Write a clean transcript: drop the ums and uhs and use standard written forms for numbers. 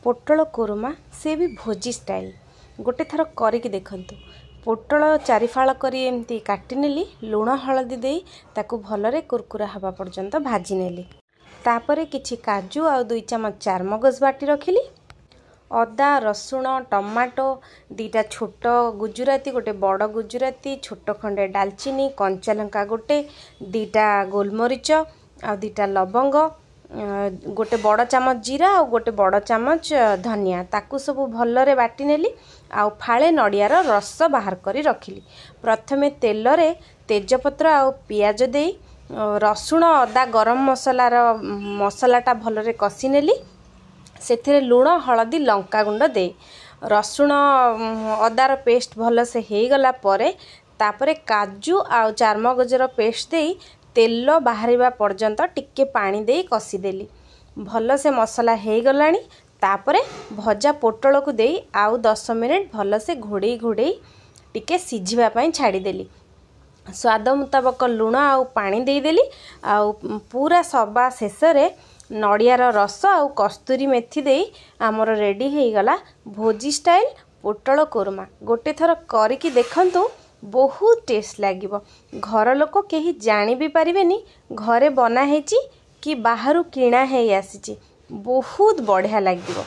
ପୋଟଳ କୋରମା, ସେ ବି ଭୋଜି ଷ୍ଟାଇଲ୍। ଗୋଟେ ଥର କରିକି ଦେଖନ୍ତୁ। ପୋଟଳ ଚାରିଫାଳ କରି ଏମିତି କାଟିନେଲି, ଲୁଣ ହଳଦୀ ଦେଇ ତାକୁ ଭଲରେ କୁରକୁରା ହେବା ପର୍ଯ୍ୟନ୍ତ ଭାଜି ନେଲି। ତାପରେ କିଛି କାଜୁ ଆଉ 2 ଚାମଚ ଚାରମଗଜ ବାଟି ରଖିଲି। ଅଦା, ରସୁଣ, ଟମାଟୋ, 2ଟା ଛୋଟ ଗୁଜୁରାତି, ଗୋଟେ ବଡ଼ ଗୁଜୁରାତି, ଛୋଟ ଖଣ୍ଡେ ଡାଲଚିନି, କଞ୍ଚା ଲଙ୍କା ଗୋଟେ, 2ଟା ଗୋଲମରିଚ ଆଉ 2ଟା ଲବଙ୍ଗ, ଗୋଟେ ବଡ଼ ଚାମଚ ଜିରା ଆଉ ଗୋଟେ ବଡ଼ ଚାମଚ ଧନିଆ, ତାକୁ ସବୁ ଭଲରେ ବାଟି ନେଲି। ଆଉ ଫାଳେ ନଡ଼ିଆର ରସ ବାହାର କରି ରଖିଲି। ପ୍ରଥମେ ତେଲରେ ତେଜପତ୍ର ଆଉ ପିଆଜ ଦେଇ ରସୁଣ ଅଦା ଗରମ ମସଲାର ମସଲାଟା ଭଲରେ କଷି ନେଲି। ସେଥିରେ ଲୁଣ, ହଳଦୀ, ଲଙ୍କାଗୁଣ୍ଡ ଦେଇ ରସୁଣ ଅଦାର ପେଷ୍ଟ ଭଲସେ ହେଇଗଲା ପରେ ତାପରେ କାଜୁ ଆଉ ଚାରମଗଜର ପେଷ୍ଟ ଦେଇ ତେଲ ବାହାରିବା ପର୍ଯ୍ୟନ୍ତ ଟିକେ ପାଣି ଦେଇ କଷିଦେଲି। ଭଲସେ ମସଲା ହେଇଗଲାଣି, ତାପରେ ଭଜା ପୋଟଳକୁ ଦେଇ ଆଉ 10 ମିନିଟ୍ ଭଲସେ ଘୋଡ଼େଇ ଘୋଡ଼େଇ ଟିକେ ସିଝିବା ପାଇଁ ଛାଡ଼ିଦେଲି। ସ୍ୱାଦ ମୁତାବକ ଲୁଣ ଆଉ ପାଣି ଦେଇଦେଲି। ଆଉ ପୁରା ସବା ଶେଷରେ ନଡ଼ିଆର ରସ ଆଉ କସ୍ତୁରୀ ମେଥି ଦେଇ ଆମର ରେଡ଼ି ହେଇଗଲା ଭୋଜି ଷ୍ଟାଇଲ୍ ପୋଟଳ କୋରମା। ଗୋଟେ ଥର କରିକି ଦେଖନ୍ତୁ, ବହୁତ ଟେଷ୍ଟ ଲାଗିବ। ଘର ଲୋକ କେହି ଜାଣି ବି ପାରିବେନି ଘରେ ବନା ହେଇଛି କି ବାହାରୁ କିଣା ହେଇ ଆସିଛି। ବହୁତ ବଢ଼ିଆ ଲାଗିବ।